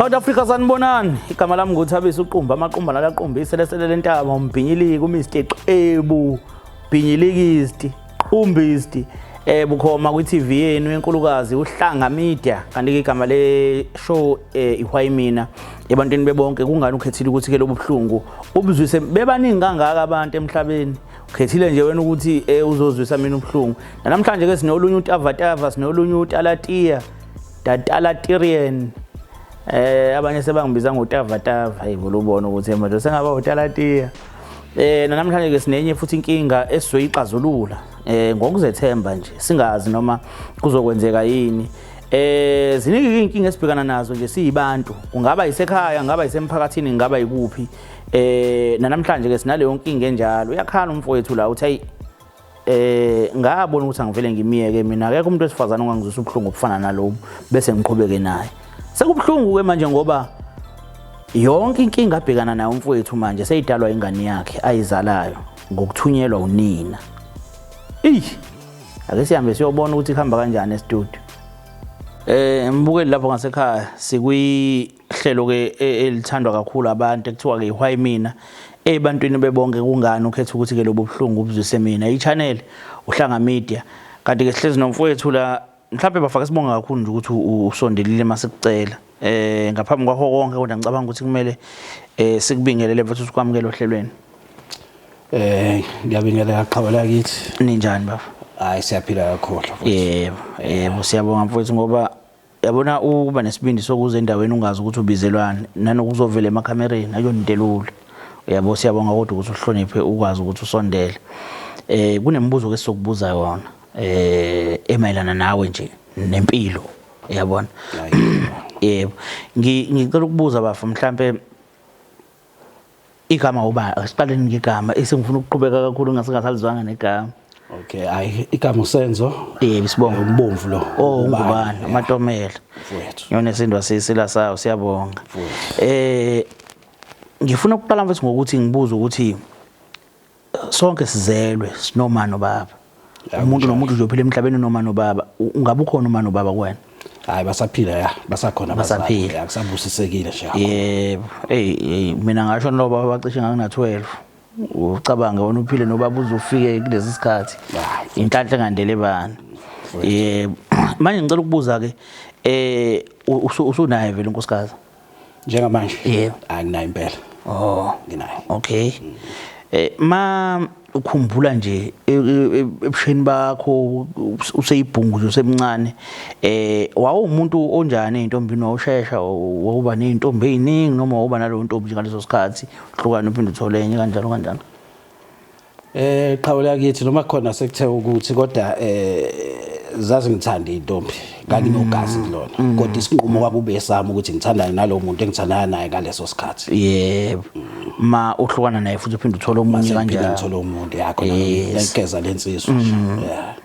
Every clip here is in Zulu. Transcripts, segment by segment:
South Africa, sanibonani. Igama lami nguThabiso uQumba, amaqumba nalaqumba iselesele lentaba, umbhinyiliki, uMr Qebu, bhinyilikisti, qumbisti. Bukhoma kwi-TV yenu enkulukazi uHlanga Media. Kanti ke igama le show iHwayimina ebantwini bebonke. Kungani ukhethile ukuthi ke lobu buhlungu ubuzwise bebaningi kangaka abantu emhlabeni? Ukhethile nje wena ukuthi uzozwisa mina ubuhlungu. Namhlanje ke sinolunye utavatava, sinolunye utalatiya, Tatalatirian. Abanye sebangibiza ngotavatava, hey ubona ukuthi manje sengaba utalatiya. Namhlanje ke sinenye futhi inkinga esizoyixazulula ngokuzethemba nje, singazi noma kuzokwenzeka yini. Ziningi inkinga esibhekana nazo nje siyibantu, kungaba isekhaya, kungaba isemphakathini, kungaba ikuphi. Namhlanje ke sinaleyo nkinga enjalo. Uyakhala umfowethu la, uthi ayi, ngabona ukuthi angivele ngimiyeke mina, akekho umuntu wesifazane ongangizwisa ubuhlungu obufana nalobu bese ngiqhubeke naye. Sekubuhlungu ke manje ngoba yonke inkinga abhekana nayo umfowethu manje seyidalwa ingane yakhe ayizalayo ngokuthunyelwa unina. Eyi, ake sihambe siyobona ukuthi kuhamba kanjani e-studio. Mbukeli lapho ngasekhaya, sikwihlelo ke elithandwa kakhulu abantu ekuthiwa ke iHwayimina ebantwini bebonke. Kungani ukhetha ukuthi ke lobu buhlungu ubuzwise mina? I-channel uHlanga Media. Kanti ke sihlezi nomfowethu la. Mhlawumbe bafake, sibonga kakhulu nje ukuthi usondelile masikucela. Ngaphambi kwakho konke kodwa ngicabanga ukuthi kumele sikubingelele mfethu, sikwamukele ohlelweni. Ngiyabingelela qhawe lakithi. Ninjani baba? Hayi, siyaphila kakhulu. Yebo, siyabonga mfowethu, ngoba yabona ukuba nesibindi sokuza endaweni ungazi ukuthi ubizelwani nanokuzovela emakhamereni akuyona into elula. Uyabo, siyabonga kodwa ukuthi uhloniphe ukwazi ukuthi usondele. Kunemibuzo ke sizokubuza yona emayelana nawe nje nempilo, uyabona. Yebo. Ngicela ukubuza bafo, mhlambe igama uba, asiqaleni ngegama, esengifuna ukuqhubeka kakhulu ngasengasalizwanga negama. Okay, hayi, igama uSenzo. Yebo, sibonga. Umbomvu lo. Oh, ungubani? Amatomela. Mfowethu. Yona esindwa sisila sayo, siyabonga. Ngifuna ukuqala mfethu ngokuthi ngibuze ukuthi sonke sizelwe sinoma nobaba. Umuntu nomuntu nje ophila emhlabeni unoma nobaba. Ungabe ukhona uma nobaba kuwena? Hayi, basaphila, ya, basakhona. Basaphila. Ya, kusabusisekile nje. Yebo. Hey, hey, mina ngasho nobaba bacishe ngangina 12. Ucabange wena uphile nobaba uzofike kulesi sikhathi. Inhlanhla engandele bani. Yebo. Manje ngicela ukubuza ke, usunaye vele unkosikazi? Njengamanje? Yebo. Anginayo impela. Oh. Nginayo. Okay. Ma ukhumbula nje ebusheni bakho useyibhungu nje, usemncane, wawumuntu onjani eintombini? Wawushesha wawuba nezintombi eziningi noma wawuba naleyo ntombi nje ngaleso sikhathi, uhlukane uphinde uthole enye, kanjalo kanjalo? Qhawe lakithi, noma khona sekuthe ukuthi kodwa zazi ngithanda intombi, nganginogazi kulona, kodwa isinqumo kwakube sami ukuthi ngithandane nalowo muntu engithandana naye ngaleso sikhathi. Yebo, ma uhlukana naye futhi uphinde uthole omunye Mase ngiphinde kanjalo. Ngithola umuntu yakho ngigeza lensizwa nje, yeah.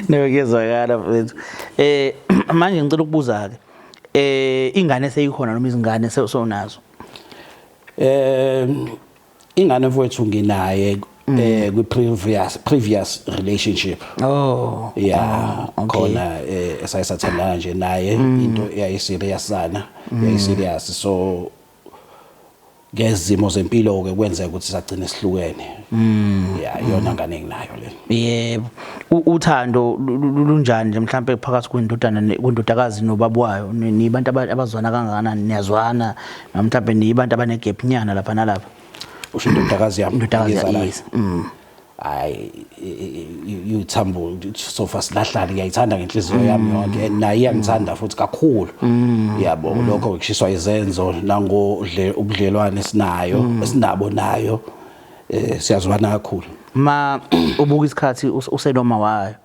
Nokuyezwakala mfethu. Manje ngicela ukubuza ke, ingane seyikhona noma izingane sewunazo? Ingane mfowethu nginaye kwi previous relationship. Oh. Yeah. Oh, okay. Khona esayisathandana nje naye, into yayi-serious sana, yayi-serious, so ngezimo zempilo ke kwenzeka ukuthi sagcina sihlukene. Yeah, iyona ngane enginayo le. Yebo. Uthando lunjani nje mhlambe phakathi kwendodana kwendodakazi nobaba wayo? Nibantu abazwana kangakanani? Niyazwana noma mhlambe nibantu abane-gap nyana lapha nalapha? Usho indodakazi yami? Indodakazi? Engizalayo? Yes. Hayi, uyithambo sofa silahlane, ngiyayithanda ngenhliziyo yami yonke and naye iyangithanda futhi kakhulu, yabo. Lokho kushiswa izenzo nangodle ubudlelwane esinayo, esinabo nayo, siyazwana kakhulu. Ma ubuka isikhathi usenoma wayo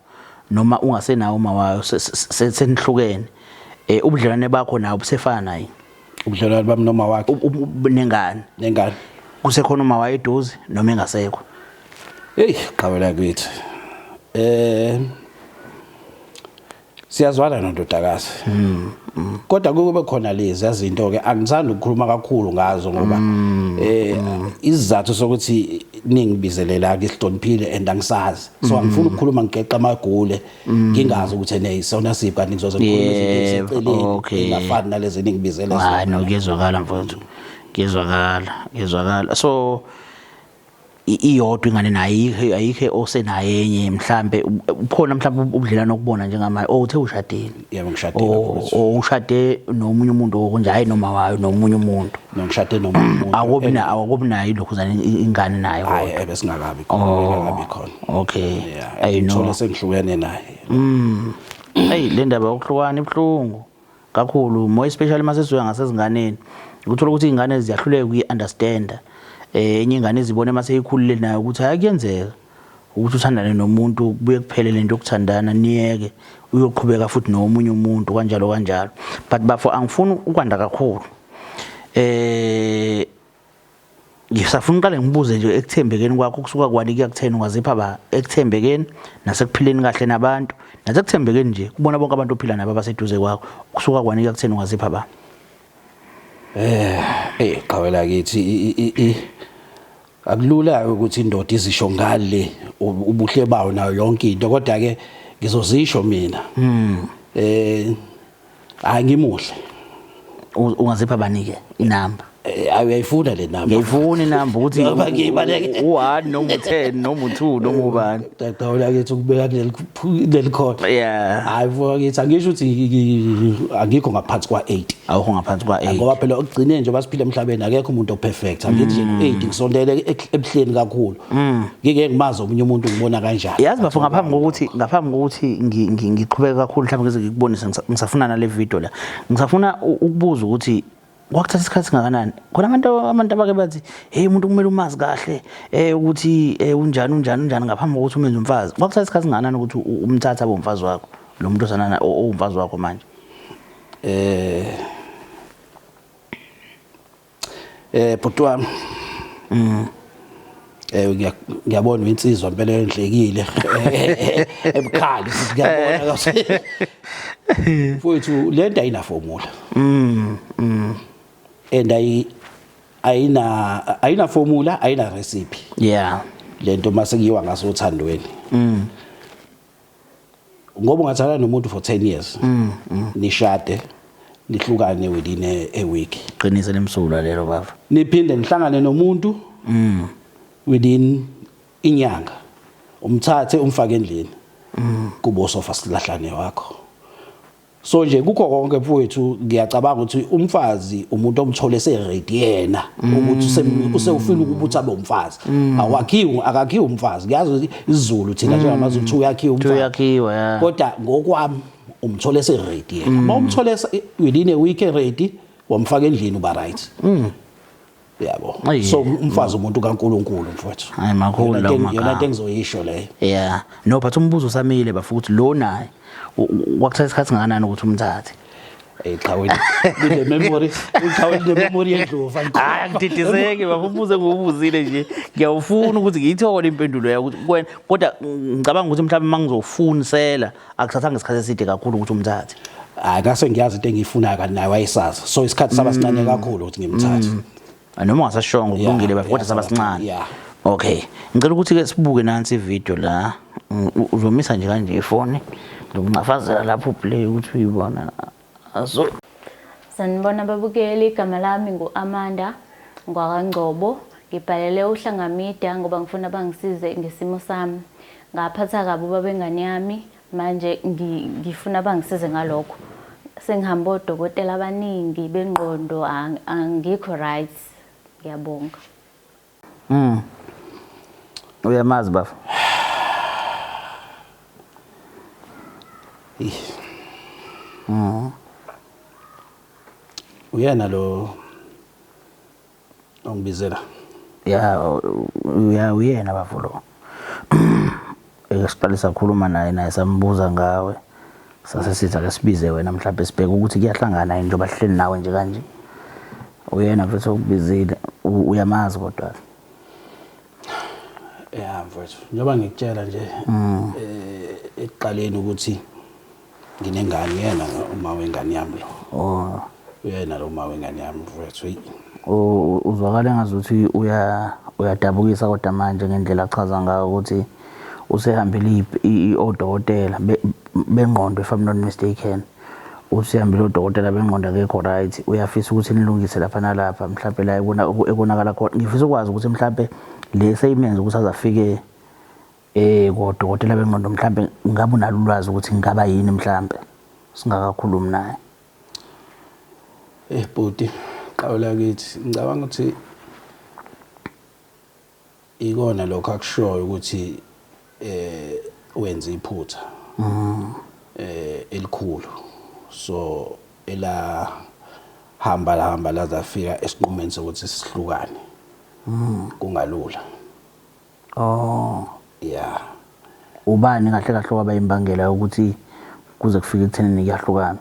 noma ungasenawo uma wayo, senihlukene, ubudlelwane bakho nawo busefana naye? Ubudlelwane bami noma wakhe? Nengane. Nengane. Kusekhona uma wayo eduze noma engasekho? Hey, qhawe lakithi, Siyazwana nondodakazi. Kodwa kube khona lezi izinto ke angithandi ukukhuluma kakhulu ngazo ngoba isizathu sokuthi ningibizelela ke sihloniphile and angisazi. So angifuni ukukhuluma ngigeqa amagule ngingazi ukuthi ene isona siphi kanti ngizoze ngikhulume izinto eziseceleni engafani nalezi ningibizele zona. Hayi no, kuyezwakala mfowethu. Kuyezwakala, kuyezwakala. So iyodwa ingane naye ayikho osenaye enye mhlambe ukhona mhlambe ubudlelwano okubona njengamanje oh uthe ushadile. Yebo, ngishadile. O ushade nomunye umuntu okunje hayi noma wayo nomunye umuntu. Ngishade nomunye umuntu. Akubi na akubi nayo lokhu ingane naye. Hayi ebesingakabi khona, engakabi khona. Okay. I know. Thole sengihlukene naye. Hey, le ndaba yokuhlukana ibhlungu kakhulu, more especially mase sizoya ngasezinganeni. Uthola ukuthi izingane ziyahluleka ukuyi-understanda. Enye ingane izibone mase ikhulile nayo ukuthi hayi kuyenzeka ukuthi uthandane nomuntu kubuye kuphele lento yokuthandana niyeke uyoqhubeka futhi nomunye umuntu kanjalo kanjalo. But bafo angifuni ukwanda kakhulu. Ngisafuna uqale ngibuze nje ekuthembekeni kwakho kusuka kwani kuya kutheni, ungazipha ba ekuthembekeni nasekuphileni kahle nabantu nasekuthembekeni nje kubona bonke abantu ophila nabo abaseduze kwakho, kusuka kwani kuya kutheni ungazipha ba? Qhawela kithi akulula ukuthi indoda izisho ngale ubuhle bawo nayo yonke into, kodwa ke ngizozisho mina. Hayi ngimuhle. Ungazipha banike inamba? Uyayifuna le namba? Ngiyayifuna inamba ukuthi u1 noma u10 noma u2 noma ubani. Qhawela kithi ukubeka kuleli khona. Hayi mfowethu kithi angisho ukuthi angikho ngaphansi kwa8. Awukho ngaphansi kwa8. Ngoba phela okugcineni nje basiphila emhlabeni akekho umuntu operfect. Angithi nje u8 ngisondele ebuhleni kakhulu. Ngike ngimazi omunye umuntu ngibona kanjani. Yazi bafo ngaphambi kokuthi ngiqhubeke kakhulu mhlawumbe ngize ngikubonise ngisafuna nale video la. Ngisafuna ukubuza ukuthi kwakuthatha isikhathi singakanani? Khona abantu abake bathi hey umuntu kumele umazi kahle ukuthi unjani unjani unjani ngaphambi kokuthi umenze umfazi. Kwakuthatha isikhathi singakanani ukuthi umthathe abe umfazi wakho lo muntu osanana owumfazi wakho manje? Bhuti wami. Ngiyabona insizwa impela endlekile ebukhali futhi ngiyabona mfowethu lento ayina formula. And ayina formula, ayina recipe. Yeah. Lento mase kuyiwa ngaso othandweni. Ngoba ungathandana nomuntu for 10 years. Nishade nihlukane within a week. Qinise lemsulwa lelo baba. Niphinde nihlangane nomuntu within inyanga. Umthathe umfake endlini. Kubo sofa silahlane wakho. So nje kukho konke mfowethu ngiyacabanga ukuthi umfazi umuntu omthole seready yena ukuthi usewufila ukuthi abe umfazi. Awakhiwe akakhiwe umfazi. Ngiyazi isiZulu thina njengamaZulu uthi uyakhiwa umfazi. Uyakhiwa. Kodwa ngokwami umthole seready yena. Uma umthole within a week ready wamfaka endlini uba right. Yabo. So umfazi umuntu kaNkuluNkulu mfowethu. Hayi makhulu lawo magama. Yona into engizoyisho leyo. Yeah. No but umbuzo usamile bafuthi lo naye kwakuthatha isikhathi ngakanani ukuthi umthathe? Qhawe kule memory, uqhawe kule memory yendlovu. Hayi angididiseki baba umbuzo engubuzile nje. Ngiyawufuna ukuthi ngiyithole impendulo yakho ukuthi wena, kodwa ngicabanga ukuthi mhlawumbe mangizofunisela akuthathanga isikhathi eside kakhulu ukuthi umthathe. Hayi ngase ngiyazi into engiyifunayo kanti naye wayesazi. So isikhathi saba sincane kakhulu ukuthi ngimthathe. Noma ungasashongo kulungile baba kodwa saba sincane. Okay. Ngicela ukuthi ke sibuke nansi ivideo la. Uzomisa nje kanje ifoni. Ngizomncafazela lapho play ukuthi uyibona. Azo. Sanibona babukeli, igama lami ngu-Amanda ngwakaNgcobo. Ngibhalele uHlanga Media ngoba ngifuna bangisize ngesimo sami. Ngaphatha kabi ubaba engane yami, manje ngifuna bangisize ngalokho. Sengihambe odokotela abaningi bengqondo, angikho right. Ngiyabonga. Uyamazi bafo? Uyena lo ongibizela? Ya, uyena bafo lo. Siqale sakhuluma naye sambuza ngawe. Sase sithi ake sibize wena mhlawumbe sibheke ukuthi kuyahlangana yini njengoba sihleli nawe nje kanje. Uyena mfethu okubizile, uyamazi kodwa. Ya mfethu, njengoba ngikutshela nje ekuqaleni ukuthi Nginengane, uyena uma wengane yami lo. Oh. Uyena lo uma wengane yami mfowethu. Eyi. Uzwakala engazuthi uyadabukisa kodwa manje ngendlela achaza ngayo ukuthi usehambile odokotela bengqondo, if I'm not mistaken. Usehambile odokotela bengqondo, akekho right. Uyafisa ukuthi nilungise lapha nalapha, mhlawumbe la ekonakala khona. Ngifisa ukwazi ukuthi mhlawumbe le seyimenza ukuthi aze afike kodokotela bengqondo, mhlawumbe ngabe unalo ulwazi ukuthi ngaba yini mhlawumbe singakakhulumi naye. Bhuti, qawula kithi, ngicabanga ukuthi ikona lokho akushoyo ukuthi wenza iphutha elikhulu, so ela hamba hamba laze afika esinqumeni sokuthi sihlukane, kungalula. Oh. Yeah. Ubani kahle kahle waba imbangela yokuthi kuze kufike ekuthenini kuyahlukana?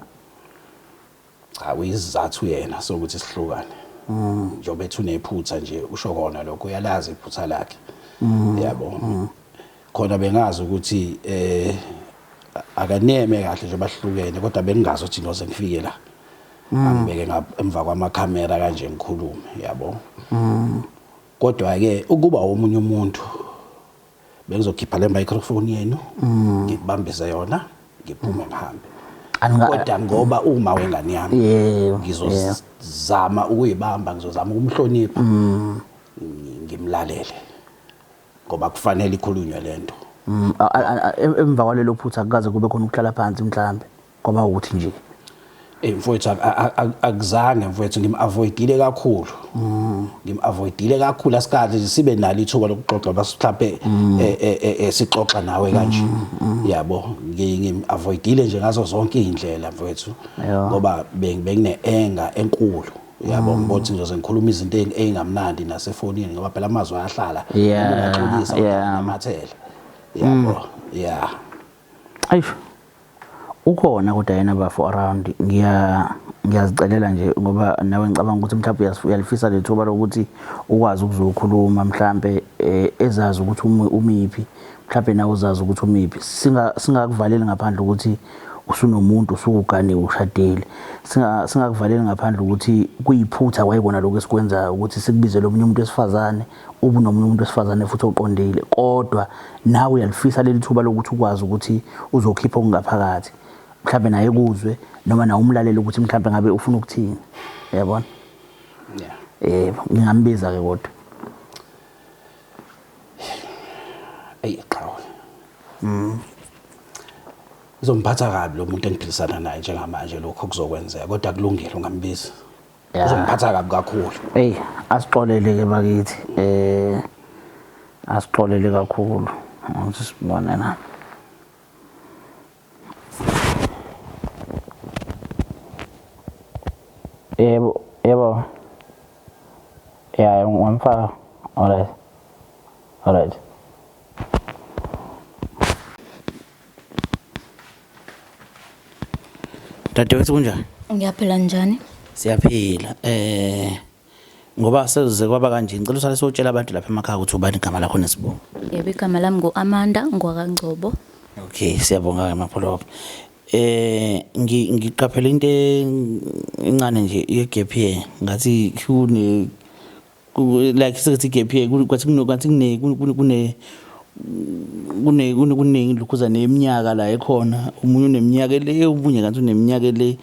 Cha, uyisizathu yena sokuthi sihlukane. Njengoba ethi unephutha nje, usho kona lokho, uyalazi iphutha lakhe. Yabo. Khona bengazi ukuthi akaneme kahle nje bahlukene, kodwa bengingazi ukuthi ngiyoze ngifike la. Angibeke emva kwamakhamera kanje ngikhulume, yabo. Kodwa ke ukuba omunye umuntu bengizokhipha le microphone yenu, ngikubambise yona, ngiphume ngihambe. Kodwa ngoba uma wengane yami, ngizozama ukuyibamba, ngizozama ukumhlonipha, ngimlalele ngoba kufanele ikhulunywe lento. Emva kwalelo phutha akukaze kube khona ukuhlala phansi mhlambe, kwaba ukuthi nje Mfowethu, akuzange mfowethu, ngim-avoidile kakhulu. Ngim-avoidile kakhulu, asikaze nje sibe nalo ithuba lokuxoxa, bas mhlambe sixoxa nawe kanje. Yabo, ngim-avoidile nje ngazo zonke izindlela mfowethu, ngoba bengine anger enkulu. Yabo, ngibothi ngizoze ngikhuluma izinto ezingamnandi nasefonini, ngoba phela amazwi ayahlala, ungaxolisa unamathela. Yabo, yeah. Ayisho. Ukhona kodwa yena bafo around, ngiyazicelela nje ngoba nawe ngicabanga ukuthi mhlawumbe uyalifisa lethuba lokuthi ukwazi ukuzokhuluma, mhlambe ezazi ukuthi umiphi, mhlambe nawe uzazi ukuthi umiphi. Singakuvaleli ngaphandle ukuthi usunomuntu, usukuganiwe, ushadile. Singakuvaleli ngaphandle ukuthi kuyiphutha kwayibona lokho esikwenzayo ukuthi sikubizele omunye umuntu wesifazane, ube nomunye umuntu wesifazane futhi oqondile, kodwa nawe uyalifisa leli thuba lokuthi ukwazi ukuthi uzokhipha okungaphakathi, mhlambe naye kuzwe noma nawe umlalele ukuthi mhlambe ngabe ufuna ukuthini, uyabona? Yeah. Yebo, ngingambiza ke kodwa. Ey qhawe. Uzomphatha kabi lo muntu engiphilisana naye njengamanje, lokho kuzokwenzeka, kodwa kulungile, ungambiza. Uzomphatha kabi kakhulu. Ey, asixolele ke bakithi. Asixolele kakhulu. Awuthi sibone na. Yebo, yebo. Yeah, ngamfaka. All right. All right. Dadewethu, kunjani? Ngiyaphila, njani? Siyaphila. Ngoba sekuze kwaba kanje, ngicela usale sotshela abantu lapha emakhaya ukuthi ubani igama lakho nesibongo. Yebo, igama lami ngu-Amanda ngwakaNgcobo. Okay, siyabonga ke Mapholoba. Ngiqaphela into encane nje ye gap year, ngathi kune like sithi gap year, kwathi kuno kwathi kune kune kune kune kuningi lokhuza neminyaka la ekhona, omunye uneminyaka le, omunye ngathi uneminyaka le,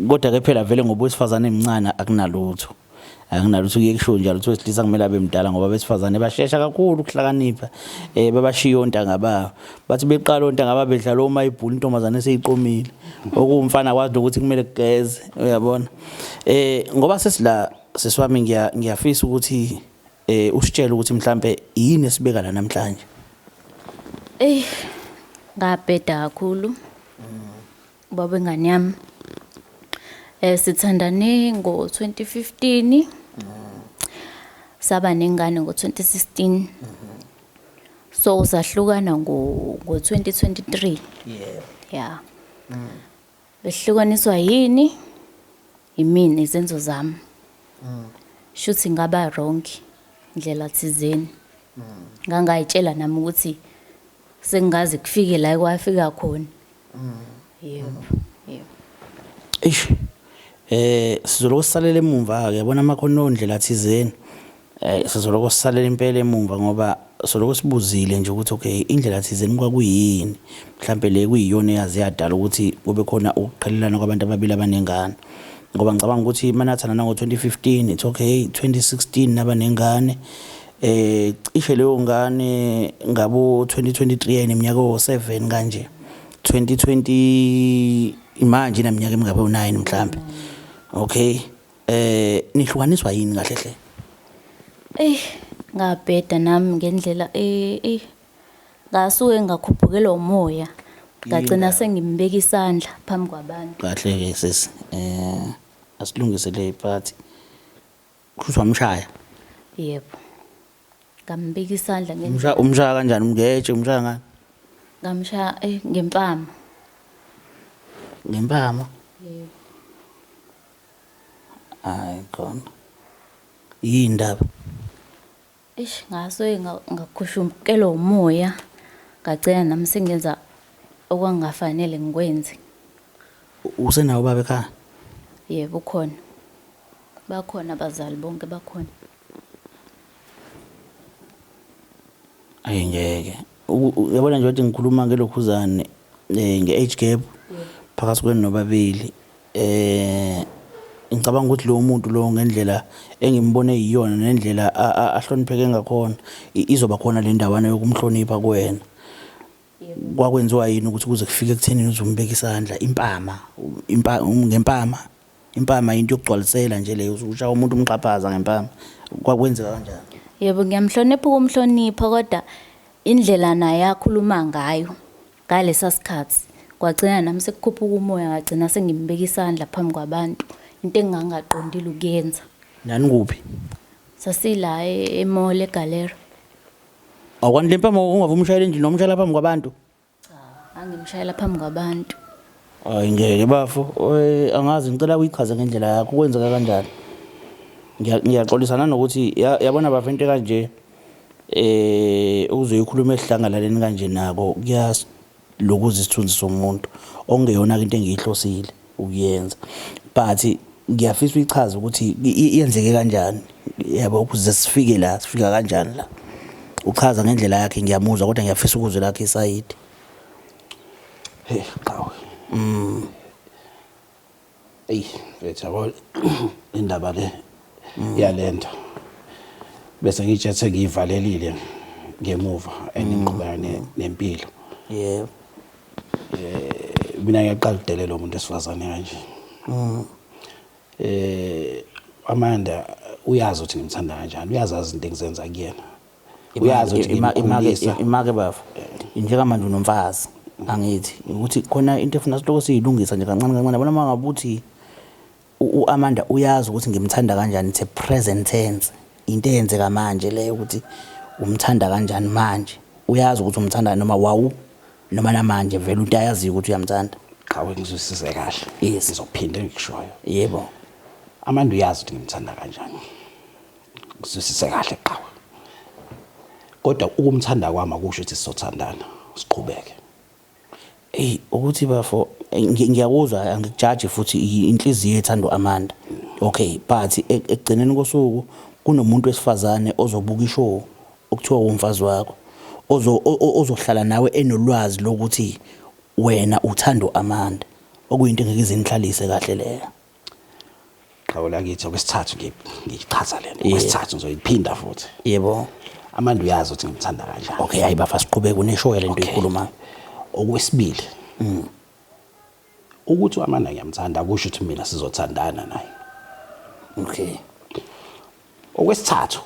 kodwa ke phela vele ngoba owesifazane emncane akunalutho, akunalutho kuye kushiwo njalo ukuthi owesilisa kumele abe mdala, ngoba abesifazane bashesha kakhulu ukuhlakanipha, babashiya ontanga babo, bathi beqala ontanga babo bedlala omayibhula, intombazane eseyiqomile, okuwumfana kwazi nokuthi kumele kugeze, uyabona? Ngoba sesila sisiwami, ngiyafisa ukuthi usitshele ukuthi mhlambe yini esibeka la namhlanje. Ey, ngabheda kakhulu. Baba ingane yami. Sithandane ngo-2015. Saba nengane ngo-2016. So sahlukana ngo-2023. Yebo. Yeah. Behlukaniswa yini? Yimina, izenzo zami. Shuthi ngaba wrong ndlela thizeni. Ngangayitshela nami ukuthi sengaze kufike la kwafika khona. Yebo, yebo. Eish. Sizoloko sisalele emumva ke yabona amakhono ondlela thizeni. Sizoloko sisalele impela emumva ngoba soloko sibuzile nje ukuthi okay indlela thizeni kwakuyini. Mhlambe le kuyiyona eyazi yadala ukuthi kube khona ukuqhelelana kwabantu ababili abanengane. Ngoba ngicabanga ukuthi manathandana ngo-2015 it's okay 2016 nabanengane cishe leyo ngane ngabo 2023 yayineminyaka o7 kanje 2020 manje ineminyaka emingaphi u9 mhlambe okay nihlukaniswa yini kahle hle? Ey, ngabheda nami ngendlela eh ngasuke ngakhuphukelwa umoya ngagcina sengimbeka isandla phambi kwabantu. Kahle ke sisi, asilungise le part. Kusho wamshaya? Yebo, ngambeka isandla. Umshaya kanjani? Umgetshe umshaya ngani? Ngamshaya ngempama. Ngempama? Yebo. Hayi khona. Yini indaba? Eish, ngasuke ngakhushukelwa umoya ngagcina nami sengenza okwangafanele ngikwenze. Usenawo ubaba ekhaya? Yebo, ukhona. Bakhona abazali bonke bakhona. Ayi ngeke. Uyabona nje ukuthi ngikhuluma ngelokhuzane nge-age gap phakathi kwenu nobabili. Ngicabanga ukuthi lo muntu lo ngendlela engimbone yiyona nendlela ahlonipheke ngakhona izoba khona le ndawana yokumhlonipha kuwena. Kwakwenziwa yini ukuthi kuze kufike ekuthenini uzombeka isandla? Impama, ngempama. Impama into yokugcwalisela nje leyo, ushaya umuntu umxhaphaza ngempama. Kwakwenzeka kanjani? Yebo, ngiyamhlonipha ukumhlonipha kodwa indlela naye akhuluma ngayo ngalesa sikhathi kwagcina nami sekukhuphuka umoya ngagcina sengimbeka isandla phambi kwabantu, into engangaqondile ukuyenza. Nani kuphi? Sasila e-mall eGalera. Awukwanti le mpama ungavuma umshayela endlini noma umshayela phambi kwabantu? Cha, angimshayela phambi kwabantu. Hayi ngeke bafo, angazi ngicela uyichaze ngendlela yakho kwenzeka kanjani. Ngiyaxolisa nanokuthi yabona bafo into kanje uzoyikhuluma esihlangalaleni kanje nako kuyalokuza isithunzi somuntu okungeyona into engiyihlosile ukuyenza. But ngiyafisa uyichaze ukuthi iyenzeke kanjani. Yabo ukuze sifike la, sifika kanjani la. Uchaza ngendlela yakhe ngiyamuzwa kodwa ngiyafisa ukuzwe lakhe isayidi. Hey, qhawe. Ey, mfethu yabo indaba le yalento. Bese ngitshethe ngiyivalelile ngemuva engiqhubeka nempilo. Yebo. Mina ngiyaqala ukudelela umuntu wesifazane kanje. Amanda uyazi ukuthi ngimthanda kanjani, uyazazi izinto engizenza kuyena. Uyazi ukuthi ngimkhulisa. Imake bafo. Njengamanje unomfazi. Angithi ukuthi khona into efuna siloko siyilungisa nje kancane kancane. Yabona uma ngabe uthi uAmanda uyazi ukuthi ngimthanda kanjani, it's a present tense. Into eyenzeka manje leyo ukuthi umthanda kanjani manje. Uyazi ukuthi umthanda noma wawu noma namanje vele into ayaziyo ukuthi uyamthanda. Qhawe ngizwisise kahle. Yes. Ngizophinda engikushoyo. Yebo. Amanda uyazi ukuthi ngimthanda kanjani. Ngizwisise kahle qhawe. Kodwa ukumthanda kwami akusho ukuthi sizothandana, siqhubeke. Ey ukuthi bafo ngiyakuzwa angikujaji futhi inhliziyo ethanda uAmanda. Okay, but ekugcineni kosuku kunomuntu wesifazane ozobuka ishow okuthiwa umfazi wakho ozohlala nawe enolwazi lokuthi wena uthanda uAmanda, okuyinto engeke izinhlalise kahle leyo. Qhawe lakithi okwesithathu ngiyichaza lento. Okwesithathu ngizoyiphinda futhi. Yebo. Amanda uyazi ukuthi ngimthanda kanjani. Okay, hayi bafa siqhubeke uneshow lento ikhuluma. Okwesibili. Ukuthi uAmanda ngiyamthanda akusho ukuthi mina sizothandana naye. Okay. Okwesithathu.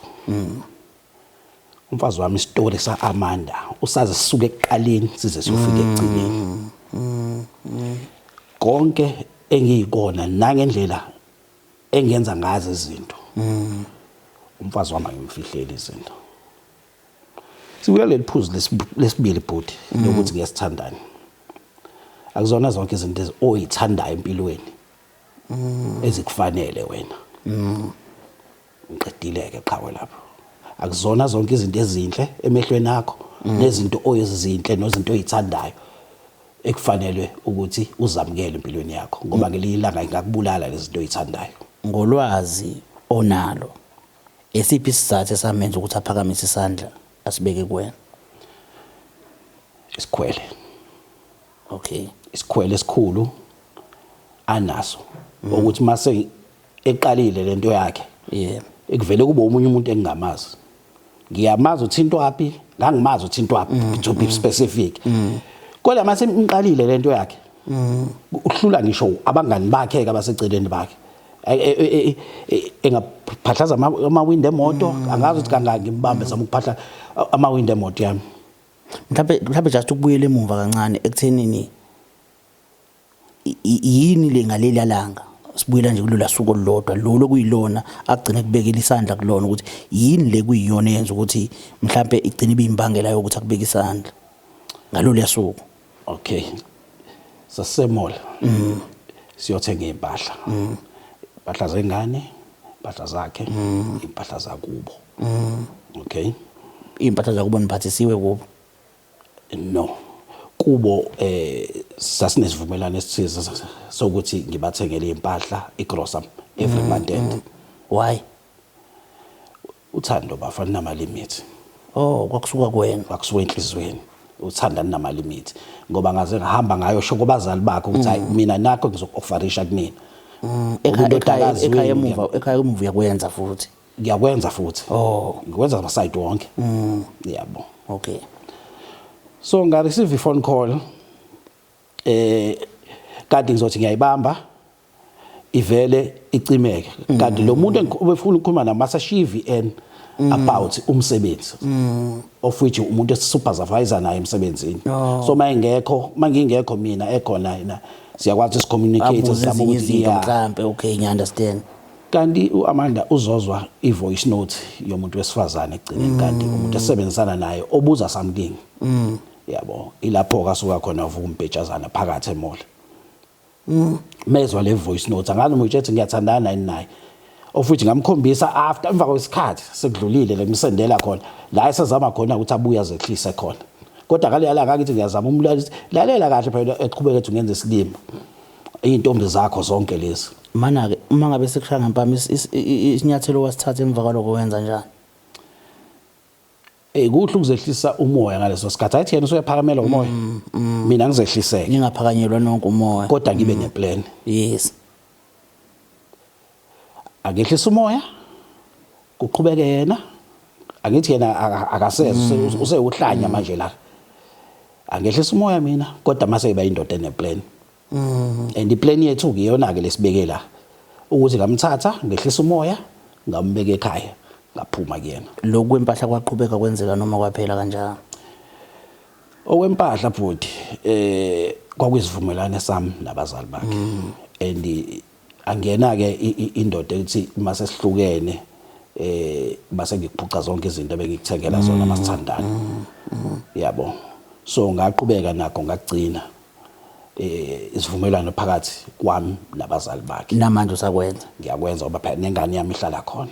Umfazi wami isitori saAmanda usaze sisuke ekuqaleni size siyofika ekugcineni. Konke engiyikona nangendlela engenza ngazo izinto. Umfazi wami angimfihleli izinto. Sibuya leli phuzu lesibili bhuti lokuthi kuyasithandana. Akuzona zonke izinto oyithandayo empilweni ezikufanele wena. Ngiqedile ke qhawe lapho. Akuzona zonke izinto ezinhle emehlweni akho nezinto oyizinhle nozinto oyithandayo Ekufanele ukuthi uzamukele empilweni yakho, ngoba ngelinye ilanga ingakubulala lezi zinto oyithandayo. Ngolwazi onalo, esiphi isizathu esamenza ukuthi aphakamise isandla asibeke kuwena? Isikhwele. Okay. Isikhwele esikhulu anaso ukuthi mase eqalile lento yakhe, ekuvele kube omunye umuntu engingamazi. Ngiyamazi uthintwaphi, ngangimazi uthintwaphi, to be specific. Kodwa mase imqalile lento yakhe, uhlula ngisho abangani bakhe ke abaseceleni bakhe. Engaphahlaza amawindi emoto, angazi ukuthi kangaki ngimbambe zama ukuphahla amawindi emoto yami. Mhlawumbe just ukubuyela emuva kancane ekuthenini yini le ngaleli langa, sibuyela nje kulolu suku olulodwa lolu okuyilona agcine kubekela isandla kulona, ukuthi yini le kuyiyona eyenza ukuthi mhlambe igcine ibe imbangela yokuthi akubeke isandla ngalolu suku? Okay, sase-mall, siyothenga impahla, impahla zengane, impahla zakhe, impahla zakubo. Okay. Iy'mpahla zakubo niphathisiwe kubo? No, kubo sasinesivumelwano esithize sokuthi ngibathengele impahla, igrosa, every month end. Why? Uthando bafana nama-limit. Oh, kwakusuka kuwena? Kwakusuka enhliziyweni. Uthanda nama-limit, ngoba ngaze ngahamba ngayosho kubazali bakhe ukuthi hayi, mina nakho ngizoku-offerisha kunina. Ekhaya ekhaya emuva, ekhaya emuva uyakwenza futhi? Ngiyakwenza futhi. Oh. Ngikwenza ama-side wonke, yabo. Okay. So nga receive i-phone call, kanti ngizothi ngiyayibamba, ivele icimeke, kanti lo muntu obefuna ukukhuluma nami masashiya i-VN about umsebenzi, of which umuntu esisupervisa naye emsebenzini. So mayengekho, mangingekho mina, ekhona yena, siyakwazi sicommunicate. Abuze sizame ezinye ukuthi izinto. Yeah. Mhlambe, okay, ngiya-understand. Kanti uAmanda uzozwa i-voice note yomuntu wesifazane ekugcineni, kanti umuntu esebenzisana naye obuza something, yabo. Ilapho kasuka khona uvuka umbhejazana phakathi e-mall, mezwa le voice note. Angazi noma utshethi ngiyathandana yini naye, of which ngamkhombisa after, emva kwesikhathi sekudlulile lemsendela khona la esezama khona ukuthi abuye azehlise khona. Kodwa ngaleya langa ngithi ngiyazama umlalisi, lalela kahle phela, eqhubeka ethi ungenza isilima, iy'ntombi zakho zonke lezi. Mana-ke uma ngabe sekushaya ngempama, isinyathelo wasithatha emva kwaloko wenza njani? Kuhle ukuzehlisa umoya ngaleso sikhathi. Ayithi yena usuyaphakamela umoya, mina ngizehliseke. Ningaphakanyelwa nonke umoya. Kodwa ngibe neplan. Akehlisa umoya, kuqhubeke yena. Angithi yena akasezwa, usewuhlanya manje la. Angehlisa umoya mina, kodwa mase iba indoda eneplan, and iplan yethu ke iyona ke lesibeke la, ukuthi ngamthatha, ngehlisa umoya, ngambeka ekhaya, ngaphuma kuyena. Lokhu kwempahla kwaqhubeka kwenzeka noma kwaphela kanjalo? Okwempahla bhuti, kwakuyisivumelwano sami nabazali bakhe, and angiyena ke indoda ethi mase sihlukene base ngikuphuca zonke izinto ebengikuthengela zona masithandana, yabo. So ngaqhubeka nakho, ngagcina isivumelwano phakathi kwami nabazali bakhe. Namanje usakwenza? Ngiyakwenza, ngoba phela nengane yami ihlala khona.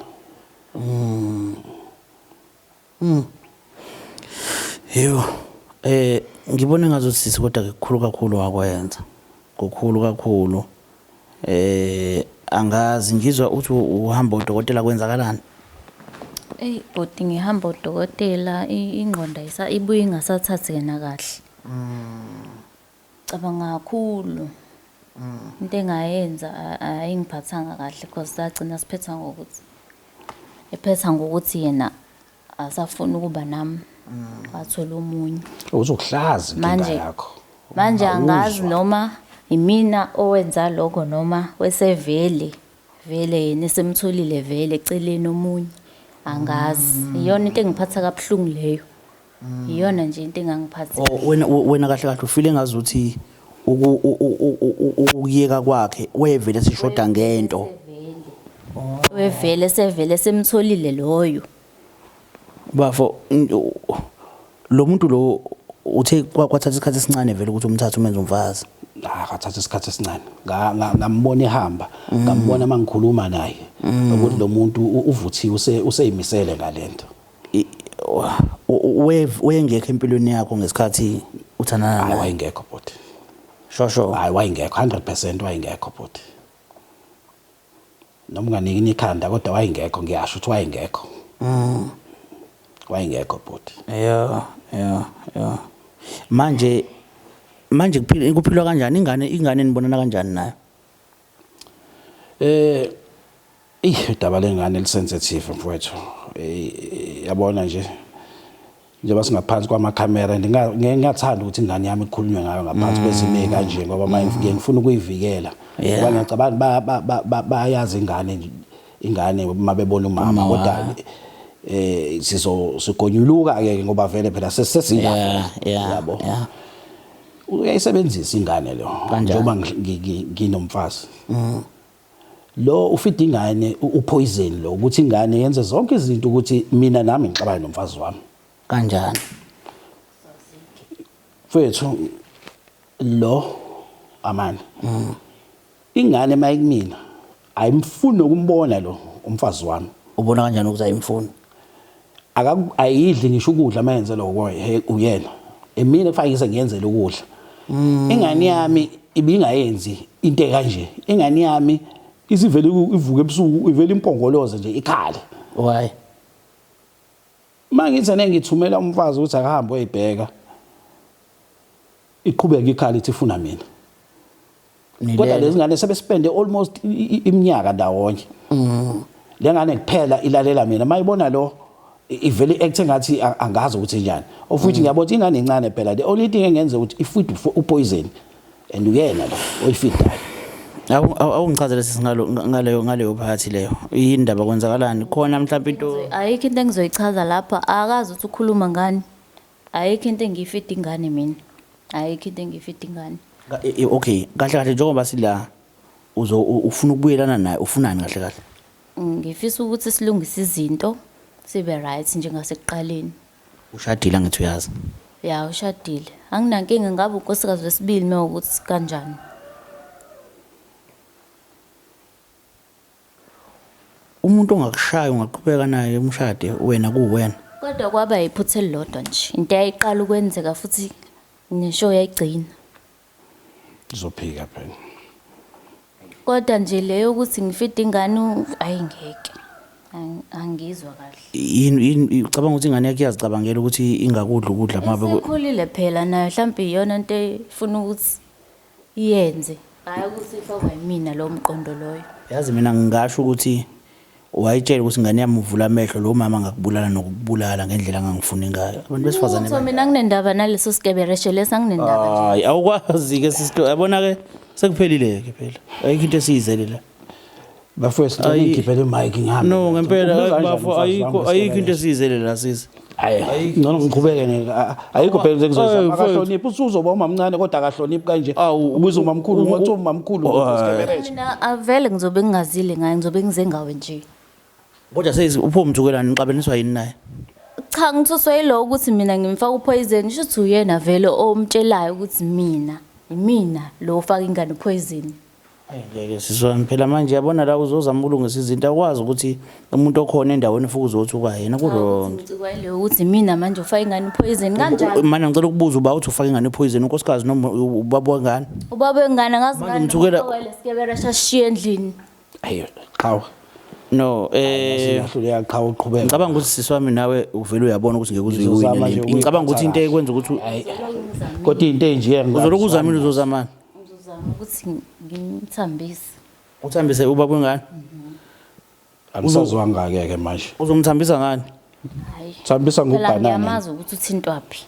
Yebo. Ngibona ngazuthi sisi, kodwa ke kukhulu kakhulu wakwenza. Kukhulu kakhulu. Angazi, ngizwa uthi uhamba udokotela, kwenzakalani? Eyi bhuti, ngihamba udokotela, ingqondo ayisa ibuye ingasathathi yena kahle. Cabanga kakhulu. Into engayenza ayingiphathanga kahle, because sagcina siphetha ngokuthi, ephetha ngokuthi yena asafuna ukuba nami, wathola omunye. Uzokuhlaza inkinga Manje yakho. manje angazi Awuzwa. noma imina owenza lokho noma wesevele vele yena esemtholile vele eceleni omunye, angazi. Iyona into engiphatha kabuhlungu leyo, iyona nje into engangiphatha. Oh, wena kahle kahle ufile ngazuthi ukuyeka kwakhe wevele sishoda ngento. Wevele sevele semtholile loyo. Bafo, lo muntu lo uthe kwathatha isikhathi esincane vele ukuthi umthathe umenze umfazi? Ah, kathatha isikhathi esincane. Ngambona ehamba, ngambona mangikhuluma naye ukuthi lo muntu uvuthiwe, useyimisele ngalento. Wayengekho empilweni yakho ngesikhathi uthandana Hayi. naye? Wayengekho bhuti. Shosho. Hayi, wayengekho 100% wayengekho bhuti. Noma unganiki ikhanda kodwa wayengekho, ngiyasho ukuthi wayengekho. Wayengekho bhuti. Yeah. Manje kuphilwa kanjani ingane nibonana kanjani nayo? Idaba lengane lisensitive mfowethu. Yabona nje njengoba singaphansi kwamakhamera, ngingathanda ukuthi ingane yami ikhulunywe ngayo ngaphansi kwezimo kanje, ngoba manje ngifuna ukuyivikela. Ngoba ngiyacabanga bayazi ingane uma bebona umama, kodwa sizogonyuluka ke ngoba vele phela sesesila, yabo. Uyayisebenzisa ingane lo njengoba nginomfazi. Lo ufida ingane upoison lo, ukuthi ingane yenze zonke izinto ukuthi mina nami ngixabane nomfazi wami. Kanjani? Mfethu lo amani. Ingane mayikumina ayimfuni ukumbona lo umfazi wami. Ubona kanjani ukuthi ayimfuni? Ayidli ngisho ukudla mayenze lokho uyena. Emina kufanele ngise ngiyenzele ukudla. Ingane yami ibingayenzi into kanje. Ingane yami isivele ivuke ebusuku ivele impongoloze nje ikhale. Why? Mangithi ngithumela umfazi ukuthi akahambe oyibheka. Iqhubeka ikhala ithi ifuna mina. Kodwa lezi ngane sebespende almost iminyaka ndawonye. Le ngane kuphela ilalela mina. Mayibona lo ivele act ngathi angazi ukuthi njani. Ofuthi ngiyabona ukuthi ingane incane phela. The only thing engenze ukuthi ifeed upoison and uyena lo oyifidayo. Awungichazele sisingalo ngaleyo phathi leyo. Indaba kwenzakalani? Khona mhlawumbe into ayikho into engizoyichaza lapha. Akazi ukuthi ukhuluma ngani. Ayikho into engiyifida ingane mina. Ayikho into engiyifida ingane. Okay, kahle kahle njengoba sila uzo ufuna ukubuyelana naye, ufunani kahle kahle? Ngifisa ukuthi silungise izinto sibe right njengasekuqaleni. Ushadile ngithi uyazi. Ya, ushadile. Anginankinga ngabe unkosikazi wesibili mewukuthi kanjani. Umuntu ongakushaya ungaqhubeka naye umshade wena kuwena. Kodwa kwaba iphutha elilodwa nje. Into eyayiqala ukwenzeka futhi neshow yayigcina. Izophika phela. Kodwa nje leyo ukuthi ngifide ingane ayingeke. Angizwa kahle. Yini ucabanga ukuthi ingane yakhe iyazicabangela ukuthi ingakudla ukudla mabe sekhulile phela nayo mhlawumbe iyona into efuna ukuthi iyenze. Hayi ukuthi ifakwa yimina lo mqondo loyo. Yazi mina ngingasho ukuthi wayitshela ukuthi ingane yami uvula amehlo lo mama ngakubulala nokubulala ngendlela angangifuni ngayo. Abantu besifazane so mina nginendaba naleso sikebereshe lesa nginendaba nje. Hayi awukwazi ke sister, yabona ke sekuphelile ke phela. Ayikho into esiyizele la. Bafowethu ngicela ngikhiphele imic ngihambe. No ngempela bafo ayikho into esiyizele la sisi. Hayi ngcono ngiqhubeke ne ayikho phela into engizoyizama. Akahloniphi usuzoba umamncane kodwa akahloniphi kanje. Ubuza umamkhulu wathi umamkhulu sikebereshe. Mina avele ngizobe ngingazile ngaye, ngizobe ngize ngawe nje. Kodwa sezi upho umthukelani nixabaniswa yini naye? Cha ngithuswe yilo ukuthi mina ngimfaka upoison, sho ukuthi uyena vele omtshelayo ukuthi mina imina lo ofaka ingane upoison. Ngeke siswami phela manje yabona la uzozama ukulungisa izinto akwazi ukuthi umuntu okhona endaweni futhi uzothuka yena ku wrong. Ngicikwa ukuthi mina manje ufaka ingane upoison kanjani? Manje ngicela ukubuza uba uthi ufaka ingane upoison unkosikazi noma ubaba wengane? Ubaba wengane ngazi ngani lesikeberesha shiye endlini. Hayi qhawe. No siyahluleka qhawe uqhubeka. Ngicabanga ukuthi sisi wami nawe uvele uyabona ukuthi ngeke uze uyiwine. Ngicabanga ukuthi into ekwenza ukuthi kodwa into enje uzoloku uzamile uzozamana. Ngizozama ukuthi ngimthambise. Uthambise ubaba wengane? Angisazwanga ke ke manje. Uzomthambisa ngani? Hayi. Thambisa ngobhanana. Ngiyamazi ukuthi uthintwaphi.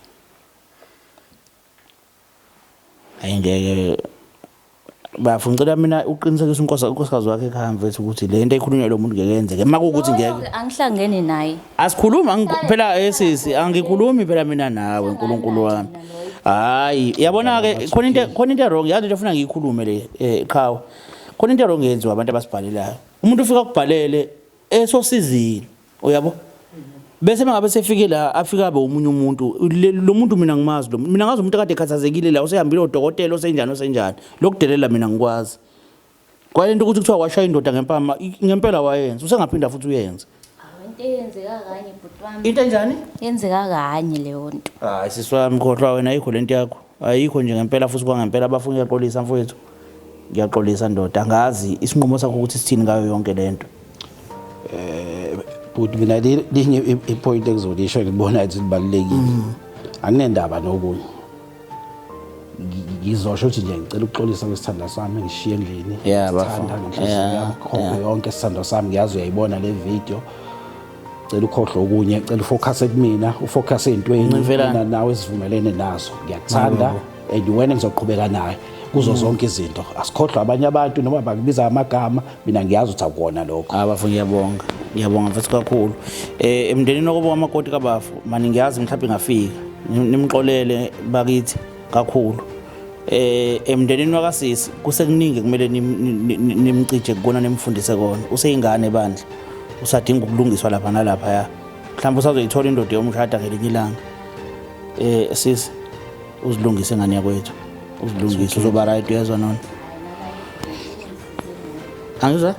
Hayi ngeke bafu ngicela mina uqinisekise unkosikazi wakhe ekhaya mfethu ukuthi le nto ekhulunywa lo muntu ngeke yenzeke. Makuwukuthi ngeke angihlangene naye. Asikhuluma phela sisi angikhulumi phela mina nawe uNkulunkulu wami. Hayi yabona ke khona into wrong yazi into efuna ngiyikhulume le qhawe. Khona into wrong yenziwa abantu abasibhalelayo. Umuntu ufika kubhalele esosizini uyabo. Bese mangabe sefike la afika abe umunye umuntu lo muntu mina ngimazi lo mina ngazi umuntu akade ekhathazekile la usehambile odokotela osenjani osenjani lokudelela mina ngikwazi. Kwalento ukuthi kuthiwa washaya indoda ngempama ngempela wayenza usengaphinda futhi uyenza. Into eyenzeka kanye bhuti wami. Into enjani? Yenzeka kanye leyo nto. Hayi sisi wami khohlwa wena ayikho lento yakho. Ayikho nje ngempela futhi kwangempela bafuna ngiyaxolisa mfowethu. Ngiyaxolisa ndoda, angazi isinqumo sakho ukuthi sithini ngayo yonke lento. But mina linye ipoint engizolisho ngibona ukuthi libalulekile. Anginendaba nokunye. Ngizosho ukuthi nje ngicela ukuxolisa kwisithandwa sami ngishiye endlini. Yeah, bafo. Sithanda ngenhliziyo yami khokho yonke isithandwa sami, ngiyazi uyayibona le video. Cela ukhohlwe okunye, cela ufocus kumina, ufocus ey'ntweni Ncimfelane. mina nawe sivumelene nazo. Ngiyakuthanda and wena ngizoqhubeka naye kuzo zonke izinto. Asikhohlwe abanye abantu noma bakubiza amagama, mina ngiyazi ukuthi akuwona lokho. Abafu ngiyabonga. Ngiyabonga mfethu kakhulu. Emndenini wakubo kwamakoti kabafu, mani ngiyazi mhlawumbe ngafika. Nimxolele bakithi kakhulu. Emndenini wakasisi kusekuningi kumele nimcije kukona nimfundise kona. Useyingane bandla. Usadinga ukulungiswa lapha nalapha ya. Mhlawumbe usazoyithola indoda yomshada ngelinye ilanga. Sisi uzilungise ngane yakwethu. Uzilungise uzoba right, uyezwa nona. Angizwa?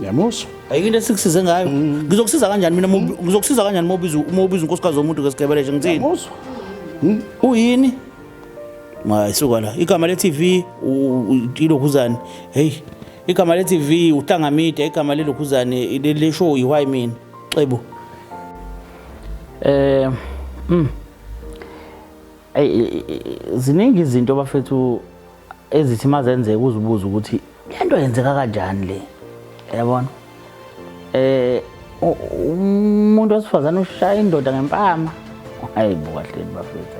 Ngiyamuzwa. Ayikho into esikusize ngayo. Ngizokusiza kanjani mina ngizokusiza kanjani uma ubiza unkosikazi womuntu ngesigebeleshe ngithini? Ngiyamuzwa. Uyini? Hayi suka la. Igama le TV ilokhuzane. Hey, igama le TV uHlanga Media, igama lelokhuzane le show iWhy Mina. Xebo. Ey, ziningi izinto bafethu ezithi mazenzeka uzibuza ukuthi lento yenzeka kanjani le. Yabona? Umuntu wesifazane ushaya indoda ngempama. Hayi bo kahle bafethu.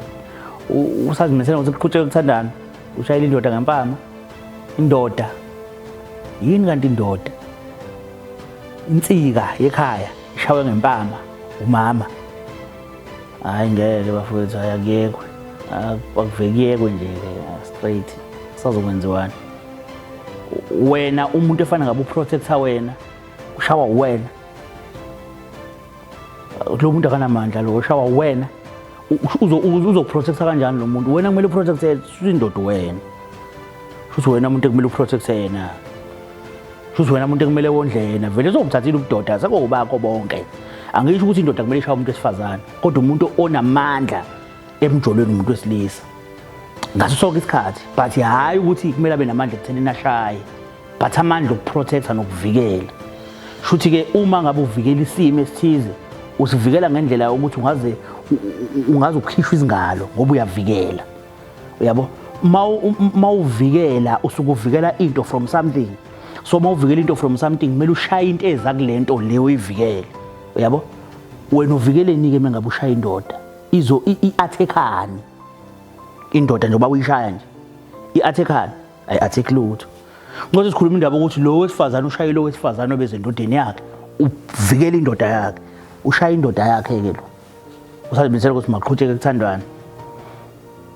Usazimisela ukuthi kuqhutsheke ukuthandana. Ushayela indoda ngempama. Indoda. Yini kanti indoda? Insika yekhaya ishawe ngempama umama. Hayi ngeke bafowethu, ayakuyekwe. Akuvekiyekwe nje ke straight. Sazokwenziwani? Wena umuntu efana ngabe uprotector wena, ushawa wena. Lo muntu akanamandla lo, ushawa wena. Uzokuprotecta kanjani lo muntu? Wena kumele uprotecte indoda wena. Futhi wena umuntu ekumele uprotecte yena. Futhi wena umuntu ekumele wondle yena. Vele uzokuthathile ubudoda sekobakho bonke. Angisho ukuthi indoda kumele ishaye umuntu wesifazane, kodwa umuntu onamandla emjolweni umuntu wesilisa. Ngaso sonke isikhathi, but hayi ukuthi kumele abe namandla ekuthenini ashaye, but amandla okuprotecta nokuvikela. Shuthi ke uma ngabe uvikela isimo esithize, usivikela ngendlela yokuthi ungaze ukhishwe izingalo ngoba uyavikela. Uyabo? Mawuvikela usuke uvikela into from something. So mawuvikela into from something kumele ushaye into eza kulento le oyivikele. Uyabo? Wena uvikeleni ke mengabe ushaya indoda? Izo i-attackani? Indoda njengoba uyishaya nje. I-attackani? Ayi-attack lutho. Ngoba sikhuluma indaba ukuthi lo wesifazane ushaye lo wesifazane obezendodeni yakhe, uvikela indoda yakhe. Ushaya indoda yakhe ke lo. Usazimisela ukuthi maqhutsheke kuthandwana.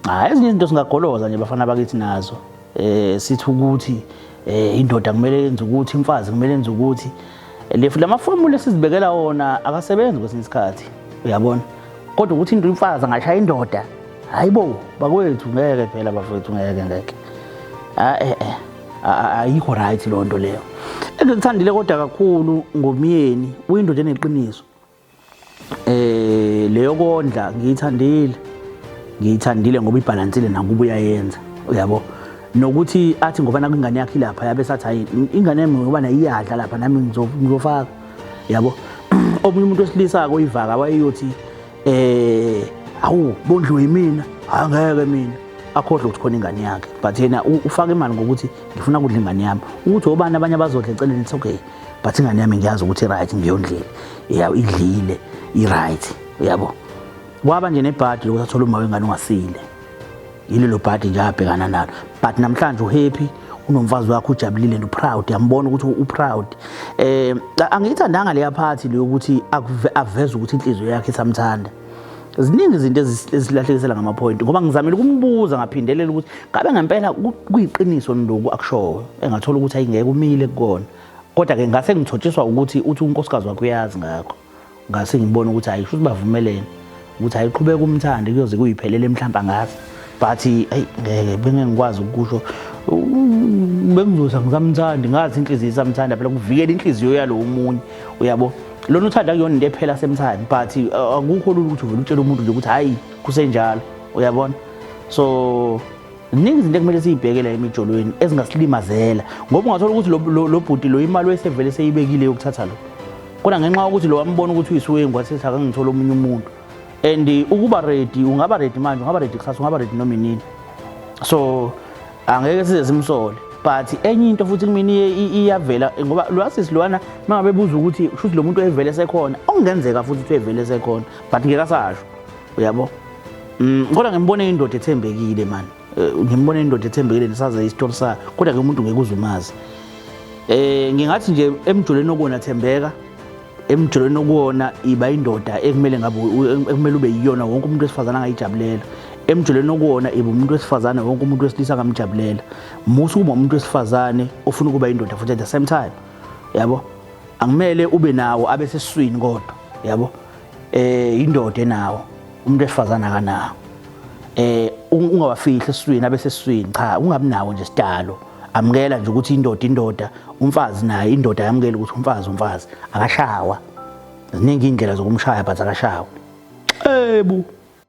Hayi ezinye izinto singagoloza nje bafana bakithi nazo. Sithi ukuthi indoda kumele yenze ukuthi, imfazi kumele yenze ukuthi. Lama formula esizibekela wona akasebenzi kwesinye isikhathi. Uyabona? Kodwa ukuthi into imfazi angashaya indoda, hayibo bakwethu ngeke phela bafethu, ngeke ngeke. Ayikho right lo nto leyo. Engikuthandile kodwa kakhulu ngomyeni, uyindoda eneqiniso. Leyo kondla ngiyithandile. Ngiyithandile ngoba ibalansile nakuba uyayenza. Uyabo? Nokuthi athi ngoba naku ingane yakhe lapha yabe sathi hayi ingane yami ngoba nayo iyadla lapha nami ngizofaka. Uyabo? Omunye umuntu wesilisa koyivaka wayeyothi awu bondliwe yimina, angeke mina. Akhohlwe ukuthi khona ingane yakhe. But yena ufaka imali ngokuthi ngifuna ukudla ingane yami. Ukuthi obani abanye abazodla eceleni, it's okay. But ingane yami ngiyazi ukuthi right ngiyondlile. Ya idlile, i right. Uyabo? Kwaba nje nebhadi lokuthi athole uma wengane ungasile. Yilelo bhadi nje abhekana nalo. But namhlanje uhappy, unomfazi wakhe ujabulile and uproud, uyambona ukuthi uproud. Angiyithandanga leya party leyo ukuthi aveze ukuthi inhliziyo yakhe isamthanda. Ziningi izinto ezilahlekisela ngama point ngoba ngizamile ukumbuza ngaphindelela ukuthi ngabe ngempela kuyiqiniso lokhu akushoyo, engathola ukuthi ayingeke umile kukona. Kodwa ke ngase ngithotshiswa ukuthi uthi unkosikazi wakhe uyazi ngakho. Ngase ngibona ukuthi hayi kusho ukuthi bavumelene ukuthi ayiqhubeke umthande kuyoze kuyiphelele mhlawumbe angazi. But hey ngeke bengeke ngikwazi ukusho, bengizothi angisamthandi, ngathi inhliziyo isamthanda phela kuvikela inhliziyo yalo omunye. Uyabo? Lona uthanda kuyona into ephela semthandi, but akukho lula ukuthi uvele utshele umuntu nje ukuthi hayi kusenjalo. Uyabona? So ziningi izinto ekumele siyibheke la emijolweni ezingasilimazela, ngoba ungathola ukuthi lo bhuti lo imali wesevele seyibekile yokuthatha lo, kodwa ngenxa yokuthi lo wambona ukuthi uyisiwengu, wathi akangithola omunye umuntu. And ukuba ready, ungaba ready manje, ungaba ready kusasa, ungaba ready noma inini, so angeke size simsole. But enye into futhi kumina iyavela, ngoba lo sisi lwana mangabe buza ukuthi kusho lo muntu evele sekhona, okungenzeka futhi ukuthi evele sekhona, but ngeke asasho, uyabo. Kodwa ngimbone indoda ethembekile man. Ngimbone indoda ethembekile, nisaze isitori sakhe, kodwa ke umuntu ngeke uzumazi. Ngingathi nje emjolweni okuwona thembeka, emjolweni okuwona iba indoda ekumele ngabe ekumele ube yiyona, wonke umuntu wesifazane angayijabulela. Emjolweni okuwona iba umuntu wesifazane wonke umuntu wesilisa angamjabulela. Musa ukuba umuntu wesifazane ofuna ukuba indoda futhi at the same time, yabo. Angimele ube nawo abe sesiswini kodwa, yabo. Indoda enawo, umuntu wesifazane akanawo. Ungawafihli esiswini abe sesiswini, cha, ungabi nawo nje sidalo. Amukela nje ukuthi indoda indoda, umfazi naye indoda yamukela ukuthi umfazi umfazi, akashawa. Ziningi indlela zokumshaya but akashawa. Xebu.